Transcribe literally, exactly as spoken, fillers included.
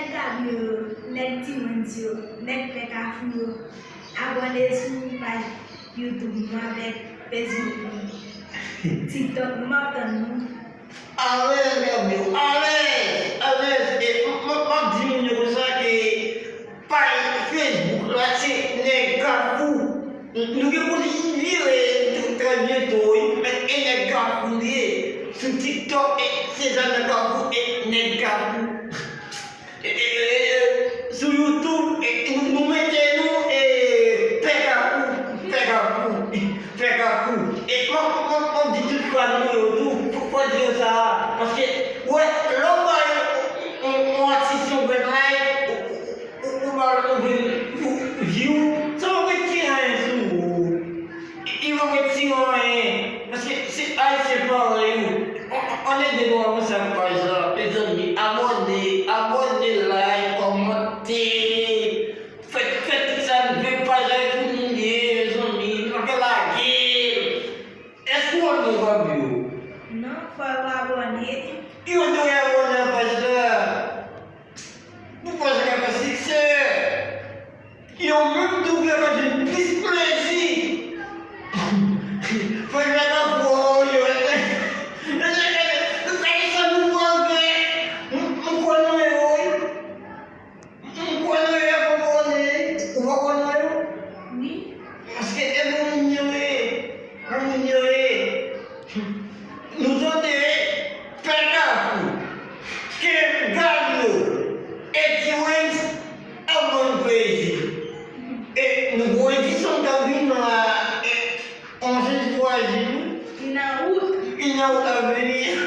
Nèg Abyo yo, nèg T-Wens yo, nèg Pè Kafou yo, abòne sou paj YouTube nou avèk Facebook nou, TikTok nou, m ap tann nou. Alèz, Gabyo, alèz, alèz. E m, m, m ap di moun yo konsa ke paj Facebook la se nèg Kafou. Nou gen pou li vire trè byento, wi. Men e nèg Kafou li ye. Sou TikTok, e se Zana Kafou, e nèg Kafou. E, e, e, e, sou YouTube, e, nou, nou mete nou, e, Pè Kafou, Pè Kafou, Pè Kafou. E m ap, m ap, m ap di tout fan mwen yo tou, fò, fò di yo sa, paske, wè, lè w bay yon, yon, yon atis yon grenn like, ou, ou, ou, ou ba l yon grenn view, sa pa retire anyen sou ou. Li pa retire anyen, paske se Ayisyen parèy ou. Ann, ann ede nou avanse ak paj la, mezanmi. Abòne, abòne, like, kòmante. Fè, fè tout sa n vle, paj la e pou nou l ye, mezanmi. Nou pa ka lage l. Èske w abòne, Fabio? Non, fò w abòne. Yo dwe abòne ak paj la. Pou paj la ka fè siksè. Yo menm tou ki ka jwenn plis plezi. Fò yo ta fò yo. Gade sa nou pral fè. M, m kwè nan yo, wi. M kwè nan yo, abòne. Ou pa kwè nan yo? Wi. Paske e bon moun yo ye. Bon moun yo ye. Nou tande Pè Kafou, Ken Gablo, e T-Wens ap ban n plezi. E nou gen yon edisyon k ap vin la, e, yon sèz fwa jou. Li nan wout. Li nan wout ap vini.